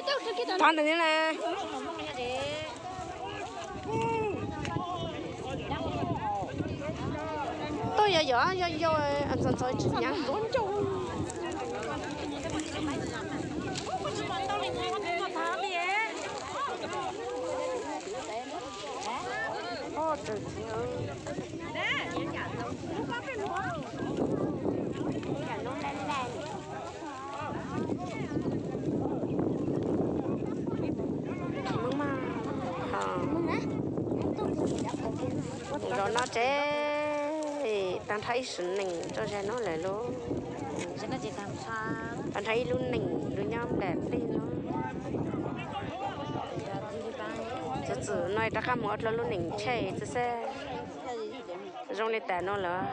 Thov ntawm no na. Tuaj yog yog yog yog ntxov ntxov tsis nyav. Zov no ces tag nrho ib sim neej rau zag no lawm lauj. Tag nrho ib lub neej lub nyob nplaj teb no. Txwm txwm no rov qab mus ua dlua lub neej tshaj xwb xwb. Zoo li tas no lawm.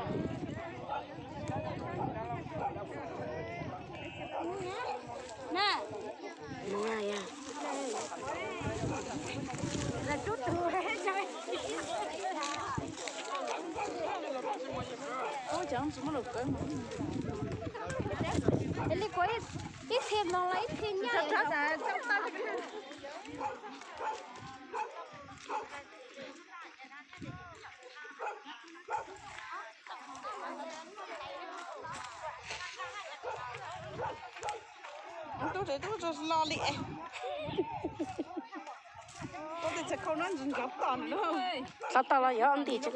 Ib txhia no los ib txhia nyab. Tub tseem tub tso lo li. Koj tes txhais khau no ntsis nrov tom no. Txhob tau los yuav ntim tsev.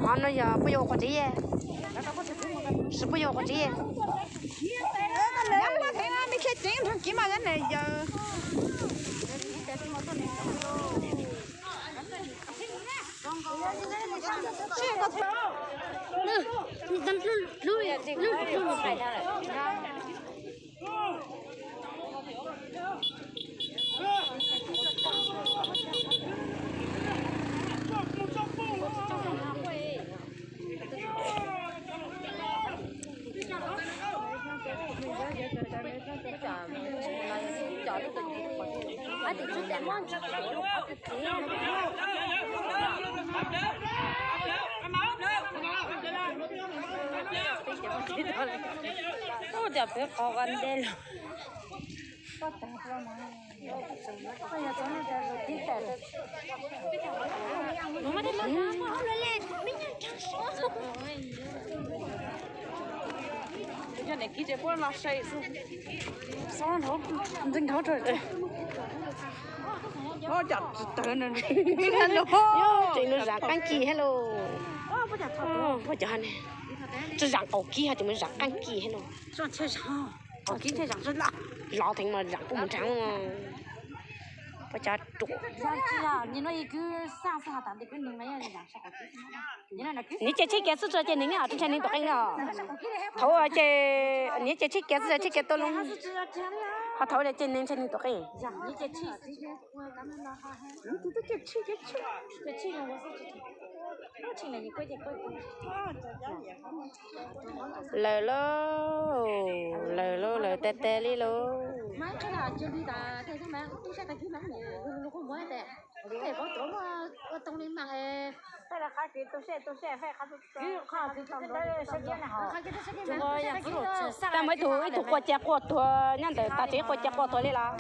Qhov no yog puas yog ua quav tsev? Tsis puas yog ua quav tsev. Mej qhia tseeb nrog kiv mas yog ne yawg. Ub, cas peb qhov ua ntej los. Yog niam kiv ces puab los sai xwb. Xob nrov, ntxeeg nrov rau. Cov tsis tawg no, tseem mus zam qaab kis hab lauj. Puab cov tsis zam qaum kib hab tseem mus zam qaab kis hab lauj. Lov theem mas zam puab mus nrhav. Puab cov ruam. Niam ces tsheb kiag xwb tso ces neeg nyob ntshai neeg tuam qeej os. Thaum ces niam ces tsheb kiag xwb tso tsheb kiag tuaj loo. Ho thaum ces neeg ntshai neeg tuam qeej. Lawm lauj, lawm lauj, lawm tas tas li lauj. Tau muaj ib tug, ib tug quas cas quas tuag nyob ntawm tas tsev, quas cas quas tuag li los.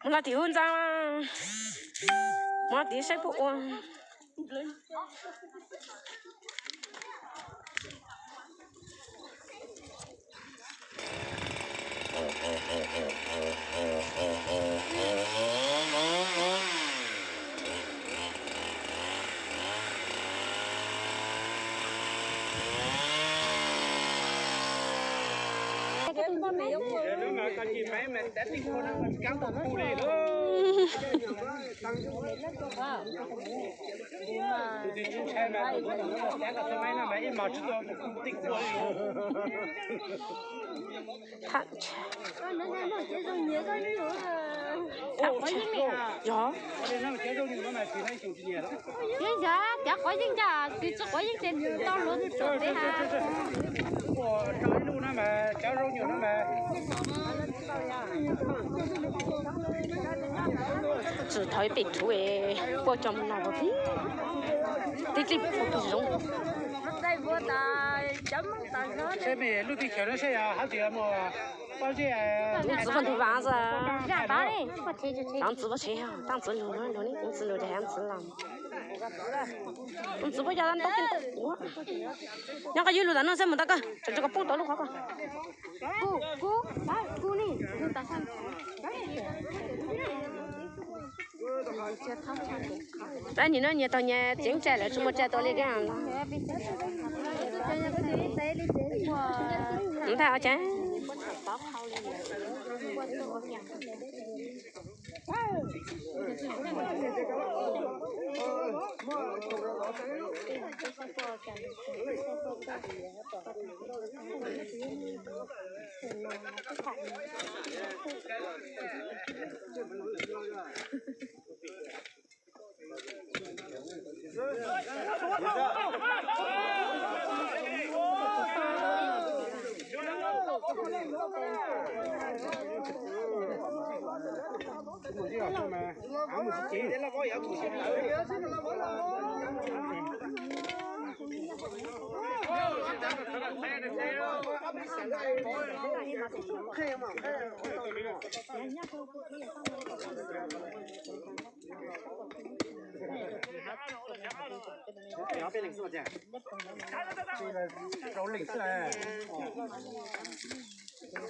Mus los tim hub ntxaa, mus los tim saib puab ua. Tham ntshai. Yog. Yeej yog cov quav yeej cas kws tsis quav yeej ces tau luv txog peb ha. Tsis thov ib pem thuv puaj cov mus no tib tib pug pig zoov. Ntxwv puag ntug vas xwb. Ntxwv puag tsev, tab ntxwv lug, lug ni, ntxwv lug ces ntxwv los. Ntxwv puag yog ntau kis ntau kuv. Nyob koj ywg lug tam no xwb mus tau koj tseem tsis kom poob tau lub qhov ko. Tab nim no nyias tau nyias tsev tsa lawm tsis muaj tsa tua li kab los. Ntag os cas.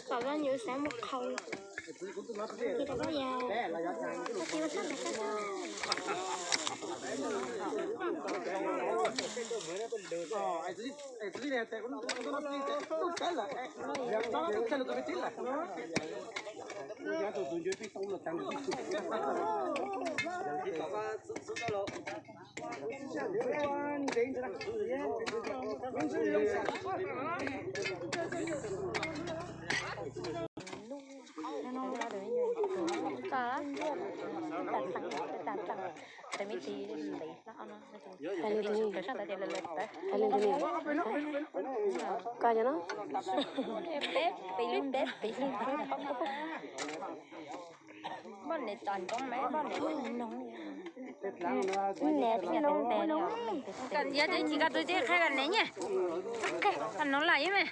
Kom zoj nyuv xav mus qhau. Hais li ntawd ni. Koj yog no. Yog tsis koj tus ces qhia kom neb nyiam. Qhia kom nov lam ib me.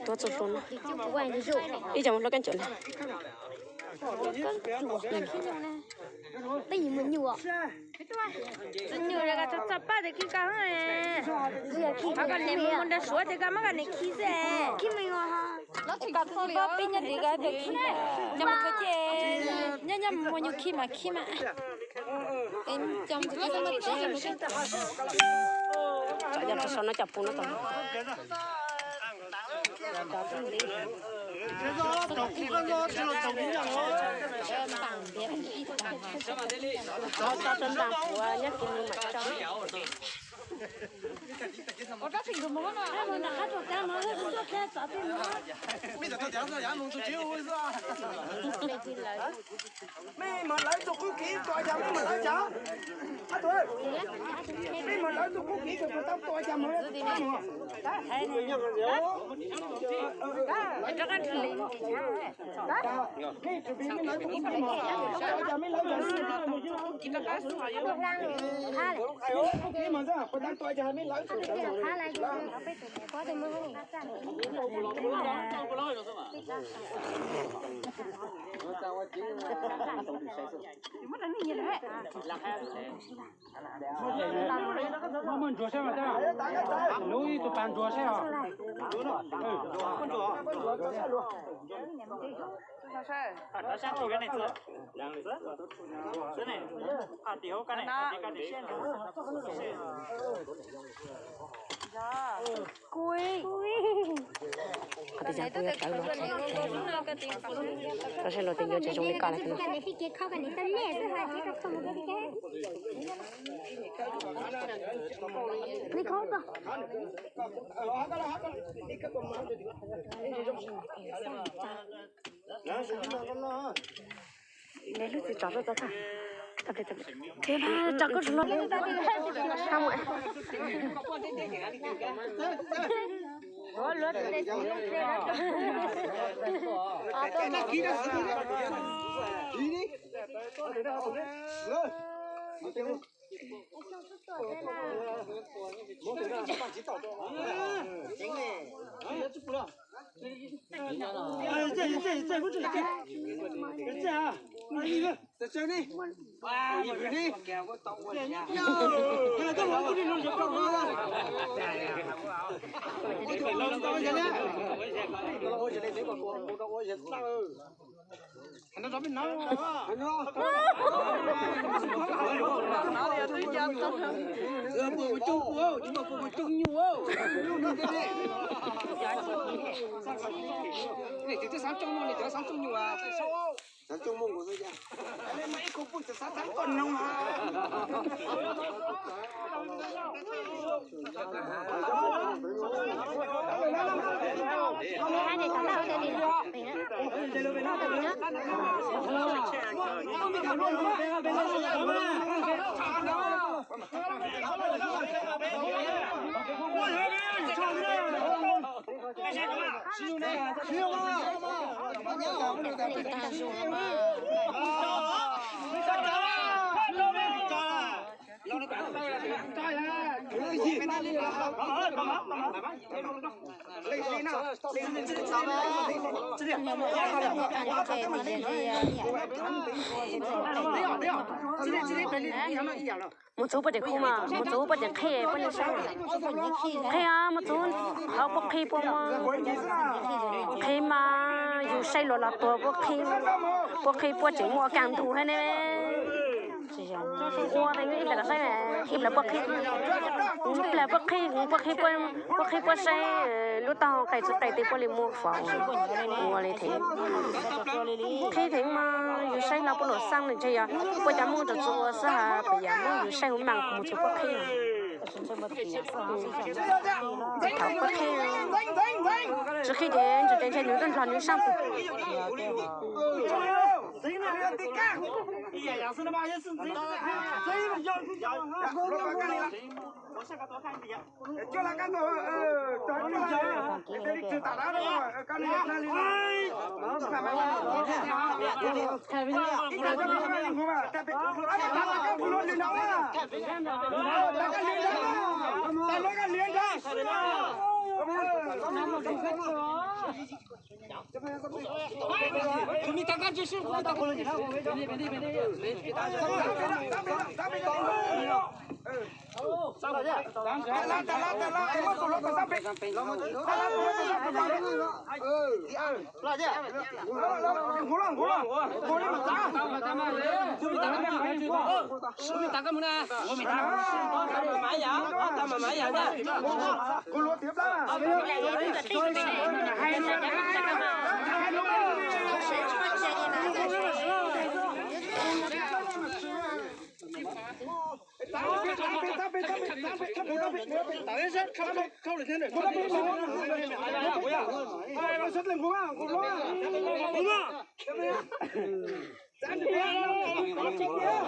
Tuav txug hlua no. Ib co mus hlua kab ncam na. Txwv nyuj, txwv paj tes khi koj, qhov koj niam mus nrog Suav ces koj muab koj niam khi xwb. Koj txhob paub peb nyob tim ko tes khi, nyob mus ko ces nyob nyob mus nyuag khi mas khi mas. Cov yog tsis so no cov pus no tau. Tso rau nram puav nyob kis mus mam tso. Mej mam lawv tus qub kiv kom yam mej mam lawv cas. Mej mam lawv tus qub kiv. Muaj ntsuag saib mas, lub ib tug pas ntsuag saib os. Qhov tias kuv yuav rawv los, rau sab laug tes yuav tsis zoo li koj lawm. Neb lub txiv tsov tuaj txog, tso koj tsov los. Mus txog puag tim khub mas, mus txog puag tim qhib puab li saib. Qhib, mus txog qhov puab qhib puab muab, qhib mas yus saib luag los tuag puab qhib, puab qhib puab tseem muaj kaj ntug thiab ne. Ua ib pliag los saib, ib pliag puab qhib, ib pliag puab qhib, puab qhib puab saib lub taub hau qe tsis qe tej puab li muab faus ua li thiab. Qhib theem mas yus saib los puab luam xab nws ntshe yog puab cov Moob tsuas txua ua xwb, puas yog Moob yus saib hauv mas mus txog puab qhib. Thaum puab qhib, tsis qhib ces ntshe nws tuaj nrog nws sab pug. 干嘛？干嘛？干嘛？干嘛？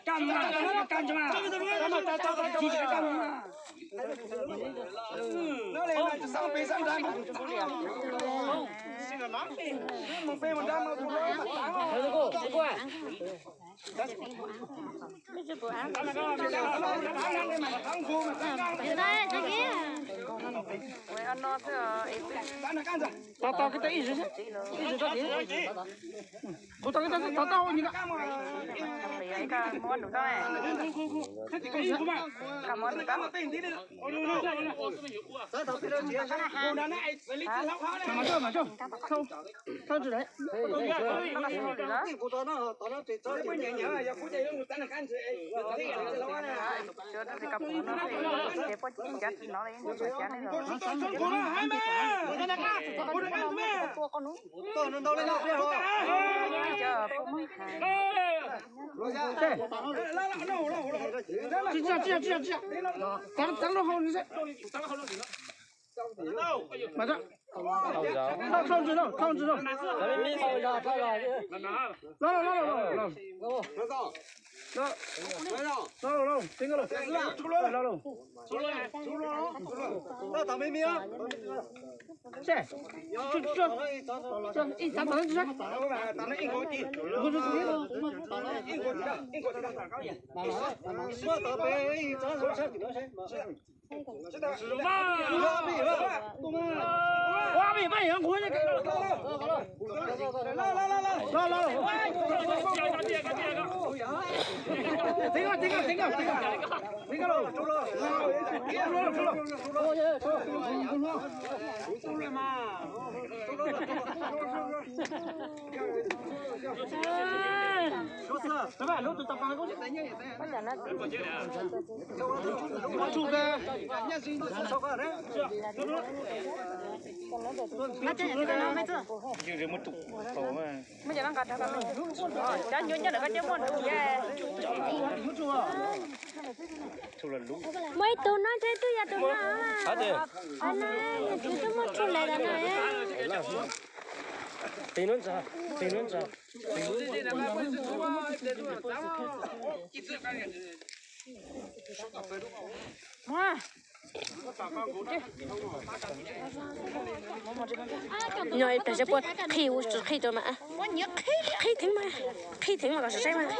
干嘛？干嘛？干嘛？ Tau tau, ib tug tau tau, ib tug tau tau. Txav lub hau no xwb. Mas txav. Thauj, thauj ntsis no, thauj ntsis no. Los los los los los. Los los los, tib nkauj los. Los los. Ib txav tom no tsis sab. Muaj ib tug no ntshe twb yog tus no. Tus no yog tus twb muaj tshuaj lawm no. Tes nuav ntsa, tes nuav ntsa. Nyob ib pliag seb puab qhij ua tsis qhij rau mas. Qhij theev mas, qhij theev mas kom sawv saib mas.